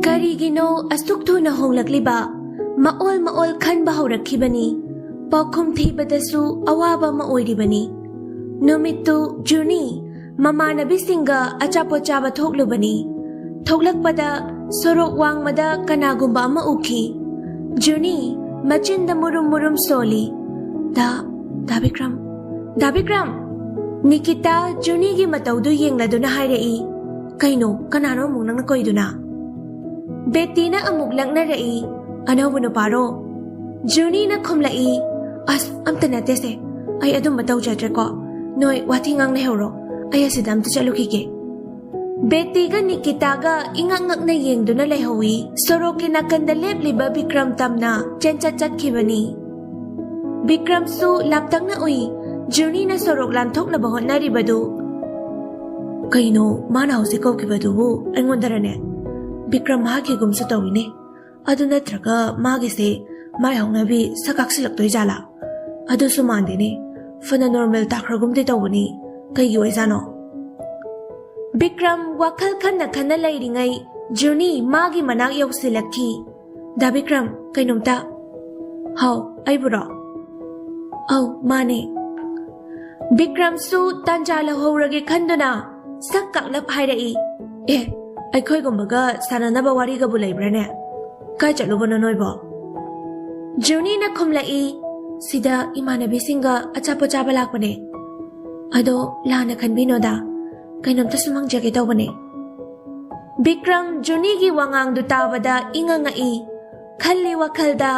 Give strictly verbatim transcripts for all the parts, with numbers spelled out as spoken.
ꯀꯔꯤꯒꯤꯅꯣ ꯑꯁꯨꯛ ꯊꯨꯅ ꯍꯣꯡꯂꯛꯂꯤꯕ? ꯃꯑꯣꯜ ꯃꯑꯣꯜ ꯈꯟꯕ ꯍꯧꯔꯛꯈꯤꯕꯅꯤ꯫ ꯄꯥꯎꯈꯨꯝ ꯊꯤꯕꯗꯁꯨ ꯑꯋꯥꯕ ꯑꯃ ꯑꯣꯏꯔꯤꯕꯅꯤ꯫ ꯅꯨꯃꯤꯠꯇꯨ ꯖꯨꯅꯤ ꯃꯃꯥꯟꯅꯕꯤꯁꯤꯡꯒ ꯑꯆꯥꯄꯣꯠ ꯆꯥꯕ ꯊꯣꯛꯂꯨꯕꯅꯤ꯫ ꯊꯣꯛꯂꯛꯄꯗ ꯁꯣꯔꯣꯛ ꯋꯥꯡꯃꯗ ꯀꯅꯥꯒꯨꯝꯕ ꯑꯃ ꯎꯈꯤ꯫ ꯖꯨꯅꯤ ꯃꯆꯤꯟꯗ ꯃꯨꯔꯨꯝ ꯃꯨꯔꯨꯝ ꯁꯣꯜꯂꯤ꯫ "ꯗꯥ, ꯗꯥ ꯕꯤꯀ꯭ꯔꯝ, ꯗꯥ ꯕꯤꯀ꯭ꯔꯝ!" ꯅꯤꯀꯤꯇꯥ ꯖꯨꯅꯤꯒꯤ ꯃꯇꯧꯗꯨ ꯌꯦꯡꯂꯗꯨꯅ ꯍꯥꯏꯔꯛꯏ, "ꯀꯩꯅꯣ, ꯀꯅꯥꯅꯣ ꯑꯃꯨꯛ ꯅꯪꯅ ꯀꯣꯏꯗꯨꯅ?" ꯕꯦꯇꯤꯅ ꯑꯃꯨꯛ ꯂꯛꯅꯔꯛꯏ, "ꯑꯅꯧꯕ ꯅꯨꯄꯥꯔꯣ?" ꯖꯨꯅꯤꯅ ꯈꯨꯝꯂꯛꯏ, "ꯑꯁ, ꯑꯝꯇ ꯅꯠꯇꯦꯁꯦ, ꯑꯩ ꯑꯗꯨꯝꯕ ꯇꯧꯖꯗ꯭ꯔꯦꯀꯣ꯫ ꯅꯣꯏ ꯋꯥꯊꯤ ꯉꯥꯡ ꯂꯩꯍꯧꯔꯣ, ꯑꯩ ꯑꯁꯤꯗ ꯑꯝꯇ ꯆꯠꯂꯨꯈꯤꯒꯦ꯫" ꯕꯦꯇꯤꯒ ꯅꯤꯀꯤꯇꯥꯒ ꯏꯉꯛ ꯉꯛꯅ ꯌꯦꯡꯗꯨꯅ ꯂꯩꯍꯧꯏ꯫ ꯁꯣꯔꯣꯛꯀꯤ ꯅꯥꯀꯟꯗ ꯂꯦꯞꯂꯤꯕ ꯕꯤꯀ꯭ꯔꯝ ꯇꯝꯅ ꯆꯦꯟꯆꯠ ꯆꯠꯈꯤꯕꯅꯤ꯫ ꯕꯤꯀ꯭ꯔꯝꯁꯨ ꯂꯥꯞꯇꯛꯅ ꯎꯏ, ꯖꯨꯅꯤꯅ ꯁꯣꯔꯣꯛ ꯂꯥꯟꯊꯣꯛꯅꯕ ꯍꯣꯠꯅꯔꯤꯕꯗꯨ꯫ "ꯀꯩꯅꯣ, ꯃꯥꯅ ꯍꯧꯖꯤꯛ ꯀꯧꯈꯤꯕꯗꯨꯕꯨ ꯑꯩꯉꯣꯟꯗꯔꯅꯦ? ꯕꯤꯀ꯭ꯔꯝ ꯃꯍꯥꯛꯀꯤꯒꯨꯝꯁꯨ ꯇꯧꯏꯅꯦ꯫ ꯑꯗꯨ ꯅꯠꯇ꯭ꯔꯒ ꯃꯥꯒꯤꯁꯦ ꯃꯥꯏ ꯍꯧꯅꯕꯤ ꯁꯛ ꯀꯥꯛꯁꯤꯜꯂꯛꯇꯣꯏ ꯖꯥꯠꯂꯥ? ꯑꯗꯨꯁꯨ ꯃꯥꯟꯗꯦꯅꯦ, ꯐꯅ ꯅꯣꯔꯃꯦꯜ ꯇꯥꯈ꯭ꯔꯒꯨꯝꯗꯤ ꯇꯧꯕꯅꯤ꯫ ꯀꯩꯒꯤ ꯑꯣꯏꯖꯥꯠꯅꯣ?" ꯕꯤꯀ꯭ꯔꯝ ꯋꯥꯈꯜ ꯈꯟꯅ ꯈꯟꯅ ꯂꯩꯔꯤꯉꯩ ꯖꯨꯅꯤ ꯃꯥꯒꯤ ꯃꯅꯥꯛ ꯌꯧꯁꯤꯜꯂꯛꯈꯤ꯫ "ꯗꯥ ꯕꯤꯀ꯭ꯔꯝ, ꯀꯩꯅꯣꯝꯇ꯫" "ꯍꯥꯎ, ꯑꯩꯕꯨꯔꯣ?" "ꯑꯧ, ꯃꯥꯅꯦ꯫" ꯕꯤꯀ꯭ꯔꯝꯁꯨ ꯇꯥꯟꯖꯥ ꯂꯧꯍꯧꯔꯒꯦ ꯈꯟꯗꯨꯅ ꯁꯛ ꯀꯥꯛꯂꯞ ꯍꯥꯏꯔꯛꯏ, "ꯑꯦ, ꯑꯩꯈꯣꯏꯒꯨꯝꯕꯒ ꯁꯥꯟꯅꯅꯕ ꯋꯥꯔꯤꯒꯕꯨ ꯂꯩꯕ꯭ꯔꯥꯅꯦ? ꯀꯥꯏ ꯆꯠꯂꯨꯕꯅꯣ ꯅꯣꯏꯕꯣ?" ꯖꯨꯅꯤꯅ ꯈꯨꯝꯂꯛꯏ, "ꯁꯤꯗ ꯏꯃꯥꯟꯅꯕꯤꯁꯤꯡꯒ ꯑꯆꯥꯄꯣꯠ ꯆꯥꯕ ꯂꯥꯛꯄꯅꯦ꯫ ꯑꯗꯣ ꯂꯥꯟꯅ ꯈꯟꯕꯤꯅꯣꯗ, ꯀꯩꯅꯣꯝꯇ ꯁꯨꯝ ꯍꯪꯖꯒꯦ ꯇꯧꯕꯅꯦ꯫" ꯕꯤꯀ꯭ꯔꯝ ꯖꯨꯅꯤꯒꯤ ꯋꯥꯉꯥꯡꯗꯨ ꯇꯥꯕꯗ ꯏꯉꯛ ꯉꯛꯏ꯫ ꯈꯜꯂꯤ ꯋꯥꯈꯜꯗ,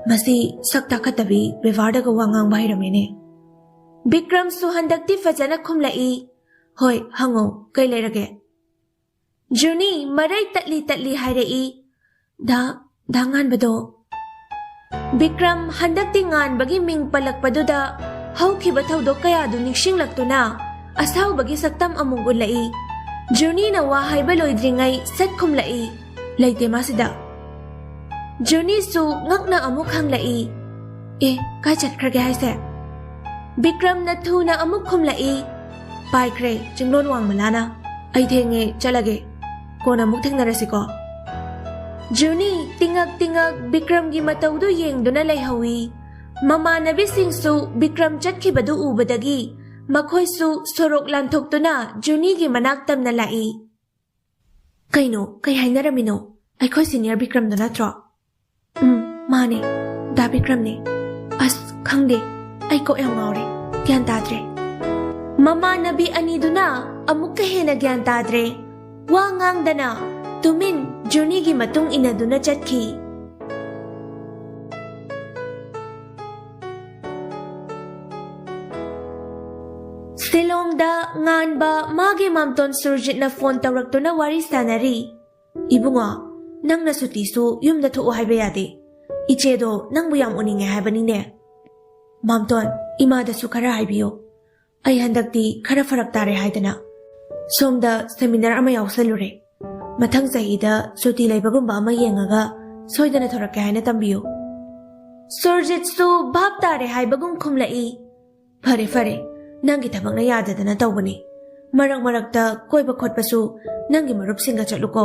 "ꯃꯁꯤ ꯁꯛ ꯇꯥꯈꯠꯇꯕꯤ ꯕꯦꯕꯥꯔꯗꯒ ꯋꯥ ꯉꯥꯡꯕ ꯍꯩꯔꯝꯃꯦꯅꯦ꯫" ꯕꯤꯀ꯭ꯔꯝꯁꯨ ꯍꯟꯗꯛꯇꯤ ꯐꯖꯅ ꯈꯨꯝꯂꯛꯏ, "ꯍꯣꯏ, ꯍꯪꯉꯣ, ꯀꯩ ꯂꯩꯔꯒꯦ?" ꯖꯨꯅꯤ ꯃꯔꯩ ꯇꯠꯂꯤ ꯇꯠꯂꯤ ꯍꯥꯏꯔꯛꯏ, "ꯗꯥ, ꯗꯥ ꯉꯥꯟꯕꯗꯣ꯫" ꯕꯤꯀ꯭ꯔꯝ ꯍꯟꯗꯛꯇꯤ ꯉꯥꯟꯕꯒꯤ ꯃꯤꯡ ꯄꯜꯂꯛꯄꯗꯨꯗ ꯍꯧꯈꯤꯕ ꯊꯧꯗꯣꯛ ꯀꯌꯥꯗꯨ ꯅꯤꯡꯁꯤꯡꯂꯛꯇꯨꯅ ꯑꯁꯥꯎꯕꯒꯤ ꯁꯛꯇꯝ ꯑꯃꯨꯛ ꯎꯠꯂꯛꯏ꯫ ꯖꯨꯅꯤꯅ ꯋꯥ ꯍꯥꯏꯕ ꯂꯣꯏꯗ꯭ꯔꯤꯉꯩ ꯁꯠ ꯈꯨꯝꯂꯛꯏ, "ꯂꯩꯇꯦ ꯃꯥꯁꯤꯗ꯫" ꯖꯨꯅꯤꯁꯨ ꯉꯛꯅ ꯑꯃꯨꯛ ꯍꯪꯂꯛꯏ, "ꯑꯦ, ꯀꯥꯏ ꯆꯠꯈ꯭ꯔꯒꯦ ꯍꯥꯏꯁꯦ?" ꯕꯤꯀ꯭ꯔꯝꯅ ꯊꯨꯅ ꯑꯃꯨꯛ ꯈꯨꯝꯂꯛꯏ, "ꯄꯥꯏꯈ꯭ꯔꯦ ꯆꯤꯡꯂꯣꯟ ꯋꯥꯡꯃꯂꯥꯅ꯫ ꯑꯩ ꯊꯦꯡꯉꯦ, ꯆꯠꯂꯒꯦ꯫ ꯀꯣꯟꯅ ꯑꯃꯨꯛ ꯊꯦꯡꯅꯔꯁꯤꯀꯣ꯫" ꯖꯨꯅꯤ ꯇꯤꯉꯛ ꯇꯤꯉꯛ ꯕꯤꯀ꯭ꯔꯝꯒꯤ ꯃꯇꯧꯗꯨ ꯌꯦꯡꯗꯨꯅ ꯂꯩꯍꯧꯏ꯫ ꯃꯃꯥꯟꯅꯕꯤꯁꯤꯡꯁꯨ ꯕꯤꯀ꯭ꯔꯝ ꯆꯠꯈꯤꯕꯗꯨ ꯎꯕꯗꯒꯤ ꯃꯈꯣꯏꯁꯨ ꯁꯣꯔꯣꯛ ꯂꯥꯟꯊꯣꯛꯇꯨꯅ ꯖꯨꯅꯤꯒꯤ ꯃꯅꯥꯛ ꯇꯝꯅ ꯂꯥꯛꯏ꯫ "ꯀꯩꯅꯣ, ꯀꯩ ꯍꯥꯏꯅꯔꯝꯃꯤꯅꯣ? ꯑꯩꯈꯣꯏ ꯁꯤꯅꯤꯌꯔ ꯕꯤꯀ꯭ꯔꯝꯗꯣ ꯅꯠꯇ꯭ꯔꯣ?" "ꯎꯝ, ꯃꯥꯅꯦ, ꯗꯥ ꯕꯤꯀ꯭ꯔꯝꯅꯦ꯫ ꯑꯁ, ꯈꯪꯗꯦ, ꯑꯩ ꯀꯣꯛ ꯌꯥꯝ ꯉꯥꯎꯔꯦ, ꯒ꯭ꯌꯥꯟ ꯇꯥꯗ꯭ꯔꯦ꯫" ꯃꯃꯥꯟꯅꯕꯤ ꯑꯅꯤꯗꯨꯅ ꯑꯃꯨꯛꯀ ꯍꯦꯟꯅ ꯒ꯭ꯌꯥꯟ ꯇꯥꯗ꯭ꯔꯦ꯫ ꯋꯥ ꯉꯥꯡꯗꯅ ꯇꯨꯃꯤꯟ ꯖꯨꯅꯤꯒꯤ ꯃꯇꯨꯡ ꯏꯟꯅꯗꯨꯅ ꯆꯠꯈꯤ꯫ ꯁꯤꯂꯣꯡꯗ ꯉꯥꯟꯕ ꯃꯥꯒꯤ ꯃꯥꯝꯇꯣꯟ ꯁꯨꯔꯖꯤꯠꯅ ꯐꯣꯟ ꯇꯧꯔꯛꯇꯨꯅ ꯋꯥꯔꯤ ꯁꯥꯟꯅꯔꯤ꯫ "ꯏꯕꯨꯡꯉꯣ, ꯅꯪꯅ ꯁꯨꯇꯤꯁꯨ ꯌꯨꯝꯗ ꯊꯣꯛꯎ ꯍꯥꯏꯕ ꯌꯥꯗꯦ꯫ ꯏꯆꯦꯗꯣ ꯅꯪꯕꯨ ꯌꯥꯝ ꯎꯅꯤꯡꯉꯦ ꯍꯥꯏꯕꯅꯤꯅꯦ꯫ ꯃꯥꯝꯇꯣꯟ, ꯏꯃꯥꯗꯁꯨ ꯈꯔ ꯍꯥꯏꯕꯤꯌꯨ꯫ ꯑꯩ ꯍꯟꯗꯛꯇꯤ ꯈꯔ ꯐꯔꯛ ꯇꯥꯔꯦ ꯍꯥꯏꯗꯅ꯫ ꯁꯣꯝꯗ ꯁꯦꯃꯤꯅꯥꯔ ꯑꯃ ꯌꯥꯎꯁꯜꯂꯨꯔꯦ꯫ ꯃꯊꯪ ꯆꯍꯤꯗ ꯁꯨꯇꯤ ꯂꯩꯕꯒꯨꯝꯕ ꯑꯃ ꯌꯦꯡꯉꯒ ꯁꯣꯏꯗꯅ ꯊꯣꯔꯛꯀꯦ ꯍꯥꯏꯅ ꯇꯝꯕꯤꯌꯨ꯫" ꯁꯨꯔꯖꯤꯠꯁꯨ ꯚꯥꯞ ꯇꯥꯔꯦ ꯍꯥꯏꯕꯒꯨꯝ ꯈꯨꯝꯂꯛꯏ꯫ "ꯐꯔꯦ, ꯐꯔꯦ, ꯅꯪꯒꯤ ꯊꯕꯛꯅ ꯌꯥꯗꯗꯅ ꯇꯧꯕꯅꯤ꯫ ꯃꯔꯛ ꯃꯔꯛꯇ ꯀꯣꯏꯕ ꯈꯣꯠꯄꯁꯨ ꯅꯪꯒꯤ ꯃꯔꯨꯞꯁꯤꯡꯒ ꯆꯠꯂꯨꯀꯣ꯫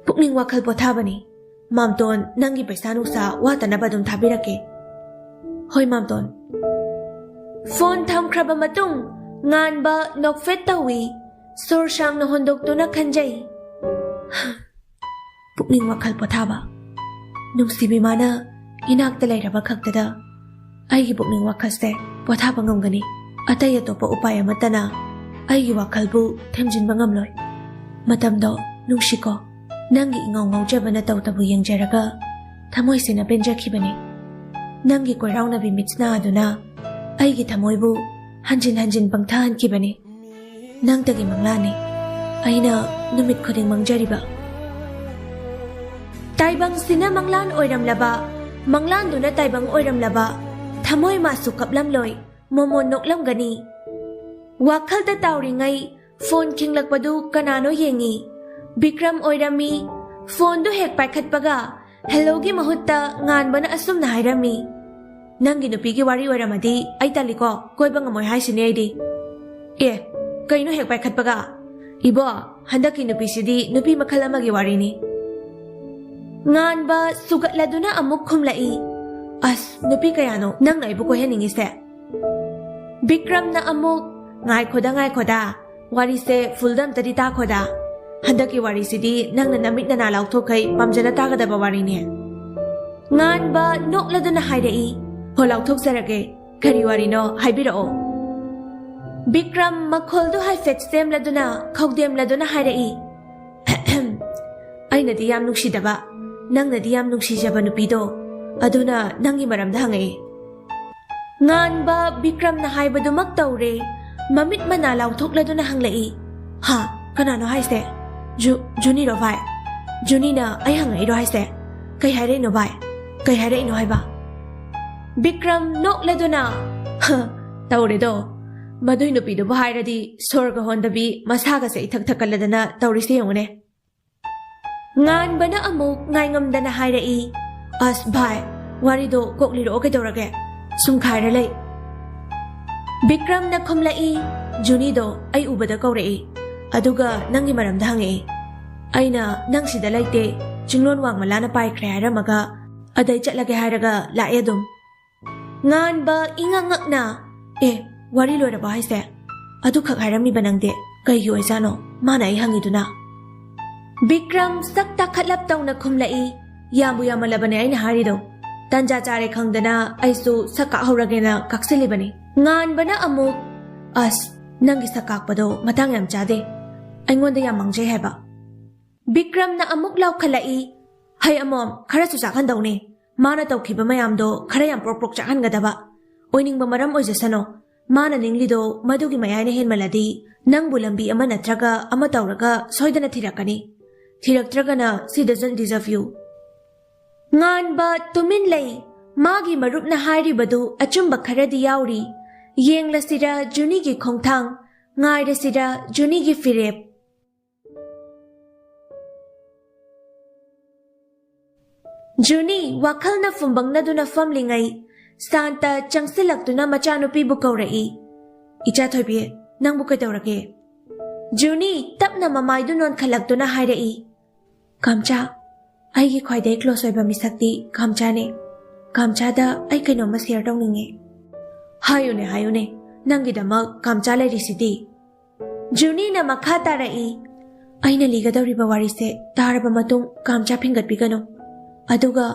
ꯄꯨꯛꯅꯤꯡ ꯋꯥꯈꯜ ꯄꯣꯊꯥꯕꯅꯤ꯫ ꯃꯥꯝꯇꯣꯟ, ꯅꯪꯒꯤ ꯄꯩꯁꯥ ꯅꯨꯡꯁꯥ ꯋꯥꯠꯇꯅꯕ ꯑꯗꯨꯝ ꯊꯥꯕꯤꯔꯛꯀꯦ꯫" "ꯍꯣꯏ, ꯃꯥꯝꯇꯣꯟ꯫" ꯐꯣꯟ ꯊꯝꯈ꯭ꯔꯕ ꯃꯇꯨꯡ, ꯉꯥꯟꯕ ꯅꯣꯛꯐꯦꯠ ꯇꯧꯏ꯫ ꯁꯣꯔ ꯁꯥꯡꯅ ꯍꯣꯟꯗꯣꯛꯇꯨꯅ ꯈꯟꯖꯩ꯫ ꯄꯨꯛꯅꯤꯡ ꯋꯥꯈꯜ ꯄꯣꯊꯥꯕ꯫ ꯅꯨꯡꯁꯤꯕꯤ ꯃꯥꯅ ꯏꯅꯥꯛꯇ ꯂꯩꯔꯕ ꯈꯛꯇꯗ ꯑꯩꯒꯤ ꯄꯨꯛꯅꯤꯡ ꯋꯥꯈꯜꯁꯦ ꯄꯣꯊꯥꯕ ꯉꯝꯒꯅꯤ꯫ ꯑꯇꯩ ꯑꯇꯣꯞꯄ ꯎꯄꯥꯏ ꯑꯃꯠꯇꯅ ꯑꯩꯒꯤ ꯋꯥꯈꯜꯕꯨ ꯊꯦꯝꯖꯤꯟꯕ ꯉꯝꯂꯣꯏ꯫ ꯃꯇꯝꯗꯣ ꯅꯨꯡꯁꯤꯀꯣ, ꯅꯪꯒꯤ ꯏꯉꯥꯎ ꯉꯥꯎꯖꯕ ꯅꯇꯧꯇꯕꯨ ꯌꯦꯡꯖꯔꯒ ꯊꯃꯣꯏꯁꯤꯅ ꯄꯦꯟꯖꯈꯤꯕꯅꯤ꯫ ꯅꯪꯒꯤ ꯀꯣꯏꯔꯥꯎꯅꯕꯤ ꯃꯤꯠꯁꯅꯥ ꯑꯗꯨꯅ ꯑꯩꯒꯤ ꯊꯃꯣꯏꯕꯨ ꯍꯟꯖꯤꯟ ꯍꯟꯖꯤꯟ ꯄꯪꯊꯍꯟꯈꯤꯕꯅꯤ꯫ ꯅꯪꯇꯒꯤ ꯃꯪꯂꯥꯟꯅꯤ ꯑꯩꯅ ꯅꯨꯃꯤꯠ ꯈꯨꯗꯤꯡ ꯃꯪꯖꯔꯤꯕ꯫ ꯇꯥꯏꯕꯪꯁꯤꯅ ꯃꯪꯂꯥꯟ ꯑꯣꯏꯔꯝꯂꯕ, ꯃꯪꯂꯥꯟꯗꯨꯅ ꯇꯥꯏꯕꯪ ꯑꯣꯏꯔꯝꯂꯕ, ꯊꯃꯣꯏ ꯃꯥꯁꯨ ꯀꯞꯂꯝꯂꯣꯏ, ꯃꯣꯃꯣꯟ ꯅꯣꯛꯂꯝꯒꯅꯤ꯫ ꯋꯥꯈꯜꯗ ꯇꯥꯎꯔꯤꯉꯩ ꯐꯣꯟ ꯈꯤꯡꯂꯛꯄꯗꯨ ꯀꯅꯥꯅꯣ ꯌꯦꯡꯉꯤ꯫ ꯕꯤꯀ꯭ꯔꯝ ꯑꯣꯏꯔꯝꯃꯤ꯫ ꯐꯣꯟꯗꯨ ꯍꯦꯛ ꯄꯥꯏꯈꯠꯄꯒ ꯍꯦꯜꯂꯣꯒꯤ ꯃꯍꯨꯠꯇ ꯉꯥꯟꯕꯅ ꯑꯁꯨꯝꯅ ꯍꯥꯏꯔꯝꯃꯤ, "ꯅꯪꯒꯤ ꯅꯨꯄꯤꯒꯤ ꯋꯥꯔꯤ ꯑꯣꯏꯔꯝꯃꯗꯤ ꯑꯩ ꯇꯜꯂꯤꯀꯣ, ꯀꯣꯏꯕ ꯉꯝꯃꯣꯏ ꯍꯥꯏꯁꯤꯅꯦ ꯑꯩꯗꯤ꯫ ꯑꯦ, ꯀꯩꯅꯣ ꯍꯦꯛ ꯄꯥꯏꯈꯠꯄꯒ? ꯏꯕꯣ, ꯍꯟꯗꯛꯀꯤ ꯅꯨꯄꯤꯁꯤꯗꯤ ꯅꯨꯄꯤ ꯃꯈꯜ ꯑꯃꯒꯤ ꯋꯥꯔꯤꯅꯤ꯫" ꯉꯥꯟꯕ ꯁꯨꯒꯠꯂꯗꯨꯅ ꯑꯃꯨꯛ ꯈꯨꯝꯂꯛꯏ, "ꯑꯁ, ꯅꯨꯄꯤ ꯀꯌꯥꯅꯣ ꯅꯪꯅ ꯑꯩꯕꯨ ꯀꯣꯏꯍꯟꯅꯤꯡꯉꯤꯁꯦ?" ꯕꯤꯀ꯭ꯔꯝꯅ ꯑꯃꯨꯛ, "ꯉꯥꯏꯈꯣꯗ, ꯉꯥꯏꯈꯣꯗ, ꯋꯥꯔꯤꯁꯦ ꯐꯨꯜꯗ ꯑꯝꯇꯗꯤ ꯇꯥꯈꯣꯗ꯫ ꯍꯟꯗꯛꯀꯤ ꯋꯥꯔꯤꯁꯤꯗꯤ ꯅꯪꯅ ꯅꯃꯤꯠ ꯅꯅꯥ ꯂꯥꯎꯊꯣꯛꯈꯩ ꯄꯥꯝꯖꯅ ꯇꯥꯒꯗꯕ ꯋꯥꯔꯤꯅꯦ꯫" ꯉꯥꯟꯕ ꯅꯣꯛꯂꯗꯨꯅ ꯍꯥꯏꯔꯛꯏ, "ꯍꯣ, ꯂꯥꯎꯊꯣꯛꯆꯔꯒꯦ꯫ ꯀꯔꯤ ꯋꯥꯔꯤꯅꯣ? ꯍꯥꯏꯕꯤꯔꯛꯑꯣ꯫" ꯕꯤꯀ꯭ꯔꯝ ꯃꯈꯣꯜꯗꯨ ꯍꯥꯏꯐꯦꯠ ꯁꯦꯝꯂꯗꯨꯅ ꯈꯧꯗꯦꯝꯂꯗꯨꯅ ꯍꯥꯏꯔꯛꯏ, "ꯑꯩꯅꯗꯤ ꯌꯥꯝ ꯅꯨꯡꯁꯤꯗꯕ, ꯅꯪꯅꯗꯤ ꯌꯥꯝ ꯅꯨꯡꯁꯤꯖꯕ ꯅꯨꯄꯤꯗꯣ, ꯑꯗꯨꯅ ꯅꯪꯒꯤ ꯃꯔꯝꯗ ꯍꯪꯉꯛꯏ꯫" ꯉꯥꯟꯕ ꯕꯤꯀ꯭ꯔꯝꯅ ꯍꯥꯏꯕꯗꯨꯃꯛ ꯇꯧꯔꯦ꯫ ꯃꯃꯤꯠ ꯃꯅꯥ ꯂꯥꯎꯊꯣꯛꯂꯗꯨꯅ ꯍꯪꯂꯛꯏ, "ꯍꯥ? ꯀꯅꯥꯅꯣ ꯍꯥꯏꯁꯦ? ꯖꯨ-, ꯖꯨꯅꯤꯔꯣ ꯚꯥꯏ? ꯖꯨꯅꯤꯅ ꯑꯩ ꯍꯪꯉꯛꯏꯔꯣ ꯍꯥꯏꯁꯦ? ꯀꯩ ꯍꯥꯏꯔꯛꯏꯅꯣ ꯚꯥꯏ? ꯀꯩ ꯍꯥꯏꯔꯛꯏꯅꯣ ꯍꯥꯏꯕ?" ꯕꯤꯀ꯭ꯔꯝ ꯅꯣꯛꯂꯗꯨꯅ, "ꯍ, ꯇꯧꯔꯦꯗꯣ꯫ ꯃꯗꯨꯏ ꯅꯨꯄꯤꯗꯨꯕꯨ ꯍꯥꯏꯔꯗꯤ ꯁꯣꯔꯒ ꯍꯣꯟꯗꯕꯤ ꯃꯁꯥꯒꯁꯦ ꯏꯊꯛ ꯊꯛꯀꯠꯂꯗꯅ ꯇꯧꯔꯤꯁꯦ ꯌꯦꯡꯉꯨꯅꯦ꯫" ꯉꯥꯟꯕꯅ ꯑꯃꯨꯛ ꯉꯥꯏꯉꯝꯗꯅ ꯍꯥꯏꯔꯛꯏ, "ꯑꯁ ꯚꯥꯏ, ꯋꯥꯔꯤꯗꯣ ꯀꯣꯛ ꯂꯤꯔꯛꯑꯣ ꯀꯩꯗꯧꯔꯒꯦ? ꯁꯨꯝ ꯈꯥꯏꯔ ꯂꯩ꯫" ꯕꯤꯀ꯭ꯔꯝꯅ ꯈꯨꯝꯂꯛꯏ, "ꯖꯨꯅꯤꯗꯣ ꯑꯩ ꯎꯕꯗ ꯀꯧꯔꯛꯏ, ꯑꯗꯨꯒ ꯅꯪꯒꯤ ꯃꯔꯝꯗ ꯍꯪꯉꯛꯏ꯫ ꯑꯩꯅ ꯅꯪ ꯁꯤꯗ ꯂꯩꯇꯦ, ꯆꯤꯡꯂꯣꯟ ꯋꯥꯡꯃꯂꯥꯅ ꯄꯥꯏꯈ꯭ꯔꯦ ꯍꯥꯏꯔꯝꯃꯒ ꯑꯗꯩ ꯆꯠꯂꯒꯦ ꯍꯥꯏꯔꯒ ꯂꯥꯛꯑꯦ ꯑꯗꯨꯝ꯫" ꯉꯥꯟꯕ ꯏꯉꯛ ꯉꯛꯅ, "ꯑꯦ, ꯋꯥꯔꯤ ꯂꯣꯏꯔꯕꯣ ꯍꯥꯏꯁꯦ? ꯑꯗꯨꯈꯛ ꯍꯥꯏꯔꯝꯃꯤꯕ ꯅꯪꯗꯤ? ꯀꯩꯒꯤ ꯑꯣꯏꯖꯥꯠꯅꯣ ꯃꯥꯅ ꯑꯩ ꯍꯪꯉꯤꯗꯨꯅ?" ꯕꯤꯀ꯭ꯔꯝ ꯁꯛ ꯇꯥꯈꯠꯂꯞ ꯇꯧꯅ ꯈꯨꯝꯂꯛꯏ, "ꯌꯥꯝꯕꯨ ꯌꯥꯝꯃꯜꯂꯕꯅꯦ ꯑꯩꯅ ꯍꯥꯏꯔꯤꯗꯣ꯫ ꯇꯟꯖꯥ ꯆꯥꯔꯦ ꯈꯪꯗꯅ ꯑꯩꯁꯨ ꯁꯛ ꯀꯥꯛꯍꯧꯔꯒꯦꯅ ꯀꯥꯛꯁꯤꯜꯂꯤꯕꯅꯤ꯫" ꯉꯥꯟꯕꯅ ꯑꯃꯨꯛ, "ꯑꯁ, ꯅꯪꯒꯤ ꯁꯛ ꯀꯥꯛꯄꯗꯣ ꯃꯇꯥꯡ ꯌꯥꯝ ꯆꯥꯗꯦ꯫ ꯑꯩꯉꯣꯟꯗ ꯌꯥꯝ ꯃꯥꯡꯖꯩ ꯍꯥꯏꯕ꯫" ꯕꯤꯀ꯭ꯔꯝꯅ ꯑꯃꯨꯛ ꯂꯥꯎꯈꯠꯂꯛꯏ, "ꯍꯩ ꯑꯃꯣꯝ, ꯈꯔꯁꯨ ꯆꯥꯛꯍꯟꯗꯧꯅꯦ꯫ ꯃꯥꯅ ꯇꯧꯈꯤꯕ ꯃꯌꯥꯝꯗꯣ ꯈꯔ ꯌꯥꯝ ꯄ꯭ꯔꯣꯛ ꯄ꯭ꯔꯣꯛ ꯆꯥꯛꯍꯟꯒꯗꯕ꯫ ꯑꯣꯏꯅꯤꯡꯕ ꯃꯔꯝ ꯑꯣꯏꯖꯁꯅꯣ꯫ ꯃꯥꯅ ꯅꯤꯡꯂꯤꯗꯣ ꯃꯗꯨꯒꯤ ꯃꯌꯥꯏꯅ ꯍꯦꯟꯃꯜꯂꯗꯤ ꯅꯪꯕꯨ ꯂꯝꯕꯤ ꯑꯃ ꯅꯠꯇ꯭ꯔꯒ ꯑꯃ ꯇꯧꯔꯒ ꯁꯣꯏꯗꯅ ꯊꯤꯔꯛꯀꯅꯤ꯫ ꯊꯤꯔꯛꯇ꯭ꯔꯒꯅ she doesn't deserve you꯫" ꯉꯥꯟꯕ ꯇꯨꯃꯤꯟ ꯂꯩ꯫ ꯃꯥꯒꯤ ꯃꯔꯨꯞꯅ ꯍꯥꯏꯔꯤꯕꯗꯨ ꯑꯆꯨꯝꯕ ꯈꯔꯗꯤ ꯌꯥꯎꯔꯤ꯫ ꯌꯦꯡꯂꯁꯤꯔ ꯖꯨꯅꯤꯒꯤ ꯈꯣꯡꯊꯥꯡ, ꯉꯥꯏꯔꯁꯤꯔ ꯖꯨꯅꯤꯒꯤ ꯐꯤꯔꯦꯞ꯫ ꯖꯨꯅꯤ ꯋꯥꯈꯜꯅ ꯐꯨꯝꯕꯪꯅꯗꯨꯅ ꯐꯝꯂꯤꯉꯩ, ꯁꯥꯟꯇ ꯆꯪꯁꯤꯜꯂꯛꯇꯨꯅ ꯃꯆꯥꯅꯨꯄꯤꯕꯨ ꯀꯧꯔꯛꯏ꯫ "ꯏꯆꯥ ꯊꯣꯏꯕꯤ, ꯅꯪꯕꯨ ꯀꯩꯗꯧꯔꯒꯦ?" ꯖꯨꯅꯤ ꯇꯞꯅ ꯃꯃꯥꯏꯗꯨ ꯅꯣꯟꯈꯠꯂꯛꯇꯨꯅ ꯍꯥꯏꯔꯛꯏ, "ꯀꯥꯝꯆꯥ, ꯑꯩꯒꯤ ꯈ꯭ꯋꯥꯏꯗꯒꯤ ꯀ꯭ꯂꯣꯁ ꯑꯣꯏꯕ ꯃꯤꯁꯛꯇꯤ ꯀꯥꯝꯆꯥꯅꯦ꯫ ꯀꯥꯝꯆꯥꯗ ꯑꯩ ꯀꯩꯅꯣꯝꯃ ꯁꯤꯌꯔ ꯇꯧꯅꯤꯡꯉꯦ꯫" "ꯍꯥꯏꯌꯨꯅꯦ, ꯍꯥꯏꯌꯨꯅꯦ, ꯅꯪꯒꯤꯗꯃꯛ ꯀꯥꯝꯆꯥ ꯂꯩꯔꯤꯁꯤꯗꯤ꯫" ꯖꯨꯅꯤꯅ ꯃꯈꯥ ꯇꯥꯔꯛꯏ, "ꯑꯩꯅ ꯂꯤꯒꯗꯧꯔꯤꯕ ꯋꯥꯔꯤꯁꯦ ꯇꯥꯔꯕ ꯃꯇꯨꯡ ꯀꯥꯝꯆꯥ ꯐꯤꯡꯒꯠꯄꯤꯒꯅꯨ꯫ ꯑꯗꯨꯒ